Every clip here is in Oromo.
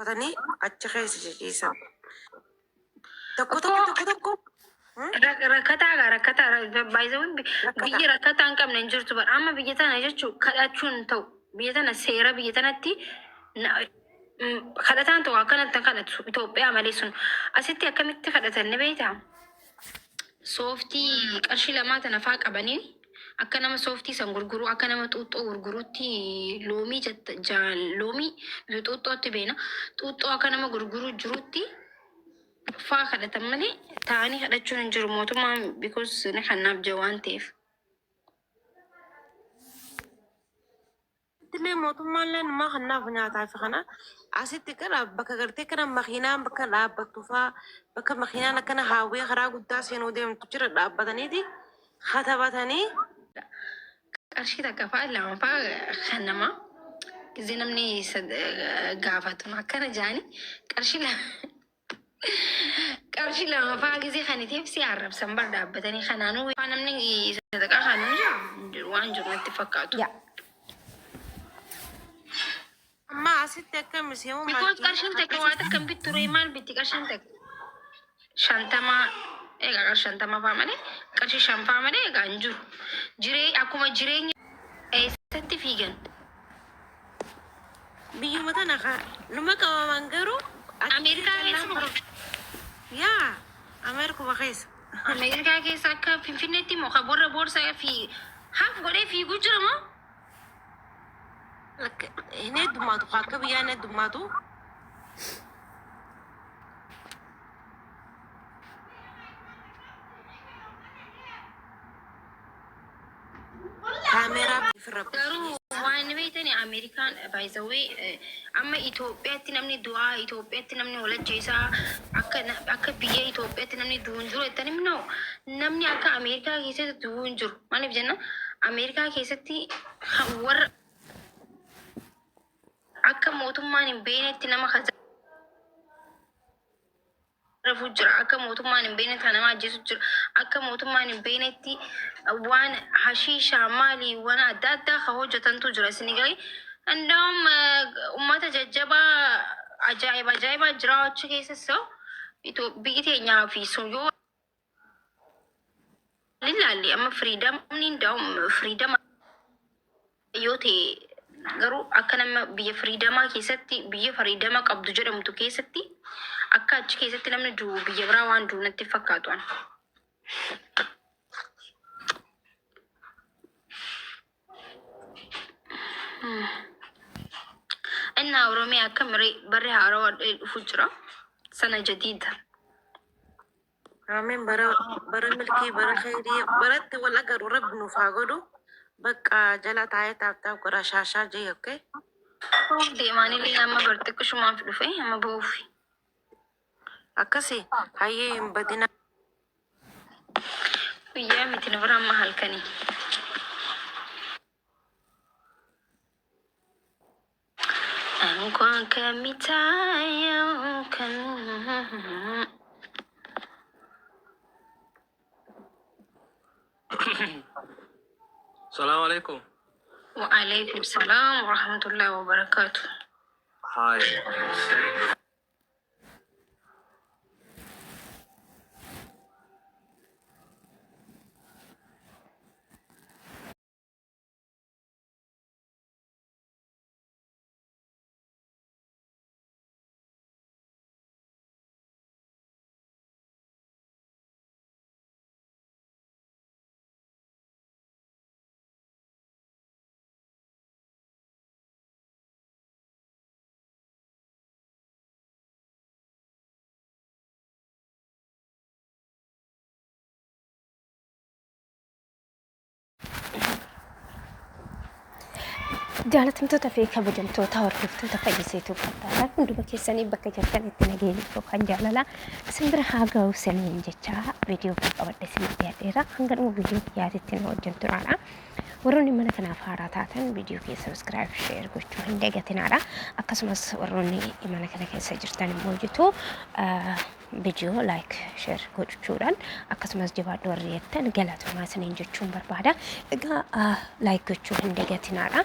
Uffatanii achi keessa ciciisan. Tokko tokko Akkoo tokko tokko rakkataa gaa rakkataa baay'isawwan rakkataa. biyyi rakkataa hin qabne hin jirtu bara amma biyya tana jechuun kadhachuun hin ta'u biyya tana seera biyya tanatti na- kadhataan tokko akkanatti hin kadhatu Itoophiyaa malee sun asitti akkamitti kadhatan ni beektaa? Sooftii qarshii lamaa tana faa qabanii akka nama sooftii san gurguruu akka nama xuuxxoo gurguruutti loomii jetta loomii nuti xuuxxootti beena xuuxxoo akka nama gurguruu jirutti faa kadhatan malee taa'anii kadhachuun hin jiru mootummaan because ni kannaaf jira waan ta'eef. Illee mootummaan illee numaa kannaaf nyaataa fi kana asitti gara bakka gartee kana makiinaan bakka dhaabbattu faa bakka makiinaan akkana haawwee karaa guddaa seenuu deemtu jira dhaabbataniiti katabatanii. Qarshii takka faa lama faa kan namaa gizee namni gaafatu akkana jaani qarshii lama Qarshii lama faa gisee kanitiif si arrabsan bar dhaabbatanii kanaanuu faa namni sadaqaa kanuu jira hin jiru waan jiru natti fakkaatu. Yaa. Amma asitti akka miseemu Because makiinaa qarshiin takka waa takka hin bittu ree maal bitti qarshiin takka shantamaa egaa qarshii shantama faa malee qarshii shan faa malee egaa hin jiru. Jiree akkuma jireenya eessatti fiigan. Biyyuma tana ka numa qabaman garuu achi Ameerikaa keessa callaa moo? Yaa Ameerikuma keessa. Ameerikaa keessa akka Finfinneetti moo kan warra boorsaa fi haaf godhee fiiguu jira moo? Lakka hin heddummaatu akka biyyaa hin heddummaatu. Kaameeraa ofirra Garuu waan inni beektani Ameerikaan by the way amma Itoophiyaatti namni du'aa Itoophiyaatti namni wal ajjeesaa akka akka biyya Itoophiyaatti namni du'u hin jiru jettanii no namni akka Ameerikaa keessatti du'u hin jiru maaliif jenna Ameerikaa keessatti warra akka mootummaan hin beeknetti nama rafu jira. Akka mootummaan hin beeknetti kan nama ajjeesu jira. Akka mootummaan hin beeknetti waan hashiishaa maali waan adda addaa kan hojjetantu jira. Isin galee indaa'um uummata jajjabaa ajaa'iba ajaa'ibaa jira achi keessas biyyi teenyaa fi sun yoo ilaalle amma firiidamni indaa'um firiidama yoo ta'e garuu akka nama biyya firiidamaa keessatti biyya firiidama qabdu jedhamtu keessatti akka achi keessatti namni du'u biyya biraa waan du'u natti hin fakkaatu an. Innaa Oromiyaa akka miree barri haarawaa dhufu jira. Sana jadiida. Amiin bara bara milkii bara kheyrii baratti wal agaru rabbi nuuf haa godhu bakka jala taa'ee taap taap godha shaashaa jee okay. Ba'uuf deemaanillee amma bar xiqqishumaaf dhufe amma ba'uuf. Akkasi hayyee hin badina. Guyyaa miti nu bira amma halkanii. እንኳን ከሚታየው Salaam alaikum. ወአለይኩም ሰላም ወረህመቱላሂ ወበረካቱ። Hi. Jaalatamtoota fi kabajamtoota hordoftoota Fayyiseetuu Fattaasaa hunduma keessanii bakka jirtanitti nageenyi koo kan jaalalaa isin bira haa ga'u isiniin jecha viidiyoo koo qabadhe isiniif dhiyaadheera. Hanga dhuma viidiyoo kiyyaatitti nu wajjin turaadha. Warroonni mana kanaaf haaraa taatan viidiyoo kee subscribe share gochuu hin dagatinaadha. Akkasumas warroonni mana kana keessa jirtan immoo jitu Video like share gochuudhaan akkasumas jabaadhu warri jettan galatoomaa isiniin jechuun barbaada. Egaa like gochuu hin dagatinaadha.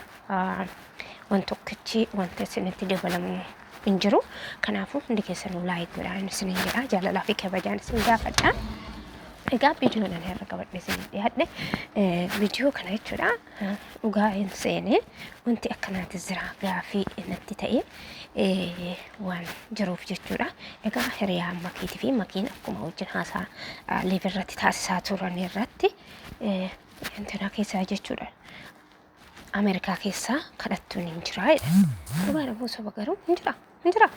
Waan tokkichi wanta isinitti dabalamu hin jiru. Kanaafuu hundi keessanuu like godhaa isiniin jedha. Jaalalaa fi kabajaan isin gaafadha. Egaa viidiyoon ani har'a qabadhe isiniif dhiyaadhe viidiyoo kana jechuudha. Dhugaa hin seene wanti akkanaati jira gaafii natti ta'e waan jiruuf jechuudha. Egaa hiriyaa makiitii fi makiin akkuma wajjin haasaa live irratti taasisaa turan irratti intina keessaa jechuudha. Ameerikaa keessaa kadhattuun hin jira jedha. Dhugaa dhabuu soba garuu hin jira hin jira.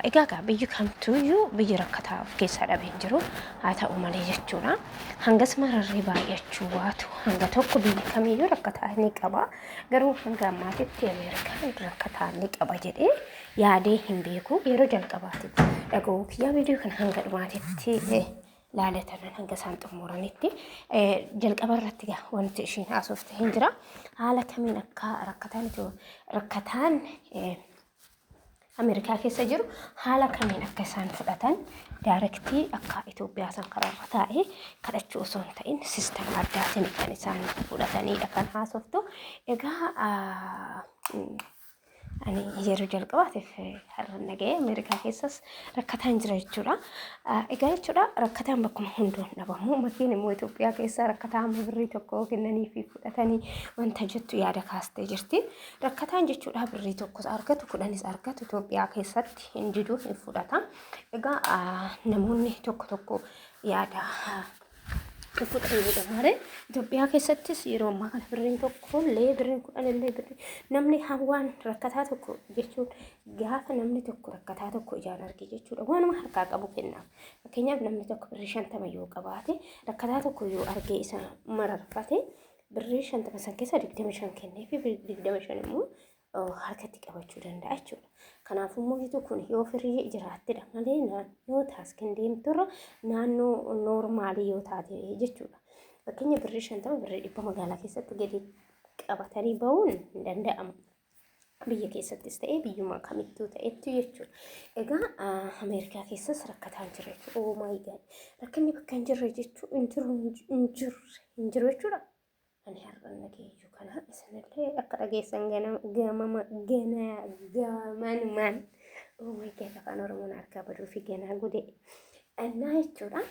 Egaa gaa biyyi kamtuuyyuu biyyi rakkataa of keessaa dhabee hin jiru haa ta'u malee jechuudha. Hangas mararri baay'achuu baatu hanga tokko biyyi kamiyyuu rakkataa ni qaba. Garuu hanga ammaatitti Ameerikaan rakkataa ni qaba jedhee yaadee hin beeku. Yeroo jalqabaati dhaga'uu kiyyaa viidiyoo kana hanga dhumaatitti laalatanan hanga isaan xumuranitti jalqaba irratti gaa wanti ishiin haasofte hin jira. Haala kamiin akka rakkataan rakkataan Ameerikaa keessa jiru haala kamiin akka isaan fudhatan direct akka Itoophiyaa san karaarra taa'ee kadhachuu osoo hin ta'in system addaatiin kan isaan fudhatanidha kan haasoftu. Egaa ani yeroo jalqabaatiif har'a naga'ee Ameerikaa keessas rakkataan jira jechuudha. Egaa jechuudha rakkataan bakkuma hunduu hin dhabamu. Makiin immoo Itoophiyaa keessa rakkataa amma birrii tokko kennanii fi fudhatanii wanta jettu yaada kaastee jirti. Rakkataan jechuudha birrii tokkos argatu kudhanis argatu Itoophiyaa keessatti hin didu hin fudhata. Egaa namoonni tokko tokko yaada fudhanidha malee Itoophiyaa keessattis yeroo ammaa kana birriin tokko illee birriin kudhan illee birrii namni waan rakkataa tokko jechuun gaafa namni tokko rakkataa tokko ijaan arge jechuudha waanuma harkaa qabu kennaaf. Fakkeenyaaf namni tokko birrii 50 yoo qabaate rakkataa tokko yoo argee isa mararfate birrii 50 san keessa 25 kennee fi 25 immoo harkatti qabachuu danda'a jechuudha. Kanaafuu immoo kun yoo firii jiraattedha malee naannoo taaskiin deemturra naannoo normal yoo taate jechuudha. Fakkeenya birrii 50 birrii 100 magaalaa keessatti gadi qabatanii bahuun hin danda'amu. Biyya keessattis ta'ee biyyuma kamittuu ta'etti jechuudha. Egaa Ameerikaa keessas rakkataan jira jechuudha. Oh my God! Rakkinni bakka hin jirre jechuun hin jiru hin jirre hin jiru jechuudha. Ani har'a dhageeyyu kana isinillee akka dhageessan gamama gana gamanumaan. Oh my God! Afaan Oromoon harkaa baduu fi ganaa godhe. Innaa jechuudha.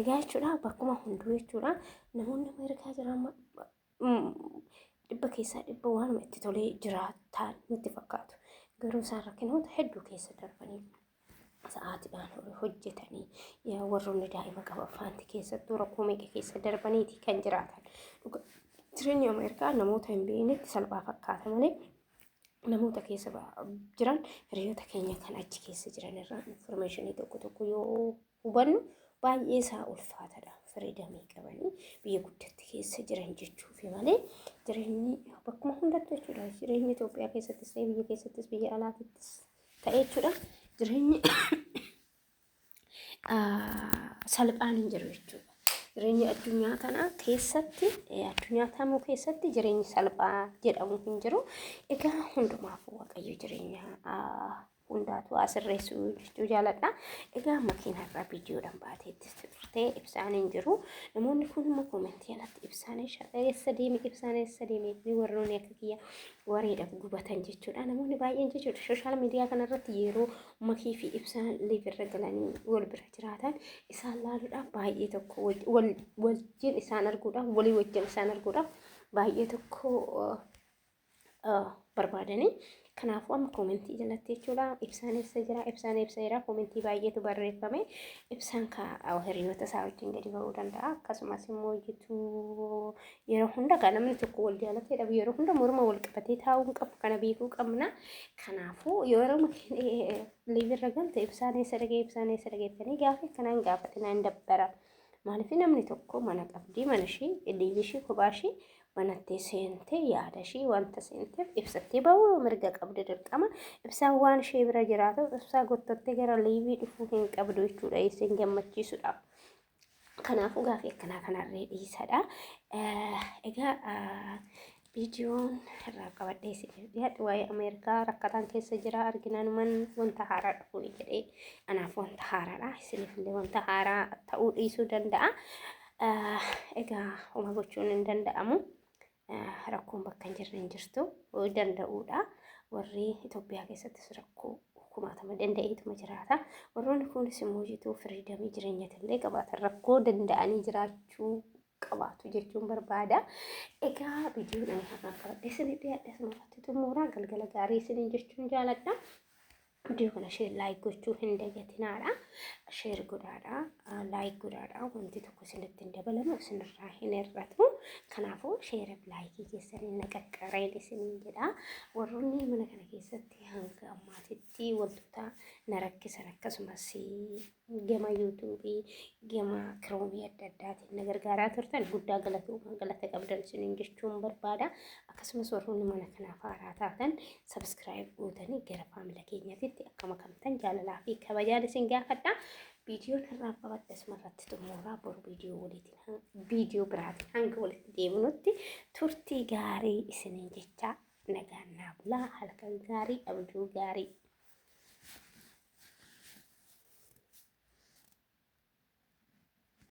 Egaa jechuudha bakkuma hunduu jechuudha namoonni Ameerikaa jiran 100% waanuma itti tolee jiraataa nutti fakkaatu. Garuu isaan rakkinoota hedduu keessa darbanii sa'aatiidhaan hojjetanii warroonni daa'ima qaban faanti keessattuu rakkoo meeqa keessa darbaniiti kan jiraatan. Jireenyi Ameerikaa namoota hin beeknetti salphaa fakkaata malee namoota keessa jiran hiriyoota keenya kan achi keessa jiran irraa information tokko tokko yoo hubannu baay'ee isaa ulfaatadha. Freedom qabanii biyya guddatti keessa jiran jechuufi malee jireenyi bakkuma hundattu jechuudha. Jireenyi Itoophiyaa keessattis ta'e biyya keessattis biyya alaattis ta'e jechuudha. Jireenyi salphaan hin jiru jechuudha. Jireenyi addunyaa kana keessatti addunyaa kamuu keessatti jireenyi salphaa jedhamu hin jiru. Egaa hundumaafuu Waaqayyo jireenya hundaatu haa sirreessu jechuu jaaladha. Egaa makiina irraa viidiyoodhaan baateetti turte ibsaan hin jiru. Namoonni kun immoo comment jalatti ibsaan eessa deeme ibsaan eessa deeme warroonni akka kiyya wareedhaaf gubatan jechuudha. Namoonni baay'een jechuudha social media kanarratti yeroo makii fi ibsaan live irra galanii wal bira jiraatan isaan laaluudhaaf baay'ee tokko wajjin isaan arguudhaaf walii wajjin isaan arguudhaaf baay'ee tokko barbaadanii. Kanaafuu amma comment jalatti jechuudha ibsaan eessa jira ibsaan eessa jira comment baay'eetu barreeffame. Ibsaan ka hiriyoota isaa wajjin gadi ba'uu danda'a. Akkasumas immoo jituu yeroo hunda kan namni tokko wal jaalatee dhabu yeroo hunda morma wal qabatee taa'uu hin qabu kana beekuu qabna. Kanaafuu yeroo live irra galte ibsaan eessa dhagee ibsaan eessa dhageettanii gaafa akkanaan gaafatinaan dabbara. Maaliif namni tokko mana qabdii mana ishii live ishii kophaa ishii manattee seentee yaada ishii wanta seenteef ibsattee bahuu mirga qabdi dirqama. Ibsaan waan ishee bira jiraatu ibsaa gottottee gara live dhufuu hin qabdu jechuudha isin gammachiisuudhaaf. Kanaafuu gaafii akkanaa kanarree dhiisadha. Egaa viidiyoon irraa qabadhee isiniif dhiyaadhe waa'ee Ameerikaa rakkataan keessa jira arginaanuman wanta haaraa dhufuuni jedhee anaaf wanta haaraadha. Isiniif illee wanta haaraa ta'uu dhiisuu danda'a. Egaa homa gochuun hin danda'amu. Rakkoon bakka hin jirre hin jirtu danda'uudha. Warri Itoophiyaa keessattis rakkoo kumaatama danda'eetuma jiraata. Warroonni kunis immoo jituu freedomii jireenyatillee qabaatan rakkoo danda'anii jiraachuu qabaatu jechuun barbaada. Egaa viidiyoon ani har'aan qabadhe isinii dhiyaadhe asumarratti xumuraa, galgala gaarii isiniin jechuun jaaladha. Viidiyoo kana share, like gochuu hin dagatinaadha. Share godhaadha. Like godhaadha. Wanti tokko isinitti hin dabalamu, isinirraa hin hir'atu. Kanaafuu share likeii keessanii na qaqqareen isiniin jedha. Warroonni mana kana keessatti hanga ammaatitti wantoota na rakkisan, akkasumas gama YouTubeii, gama Chromeii adda addaatiin na gargaaraa turtan, guddaa galatooma, galata qabdan isiniin jechuun barbaada. Akkasumas warroonni mana kanaaf haaraa taatan subscribe gootanii gara family keenyaatitti akka makamtan jaalalaa fi kabajaan isin gaafadha. Viidiyoon har'aaf qabadhe asumarratti xumuraa, boru viidiyoo waliitiin, viidiyoo biraatiin hanga walitti deebinutti turtii gaarii isiniin jecha, nagaan naa bulaa, halkan gaarii, abjuu gaarii.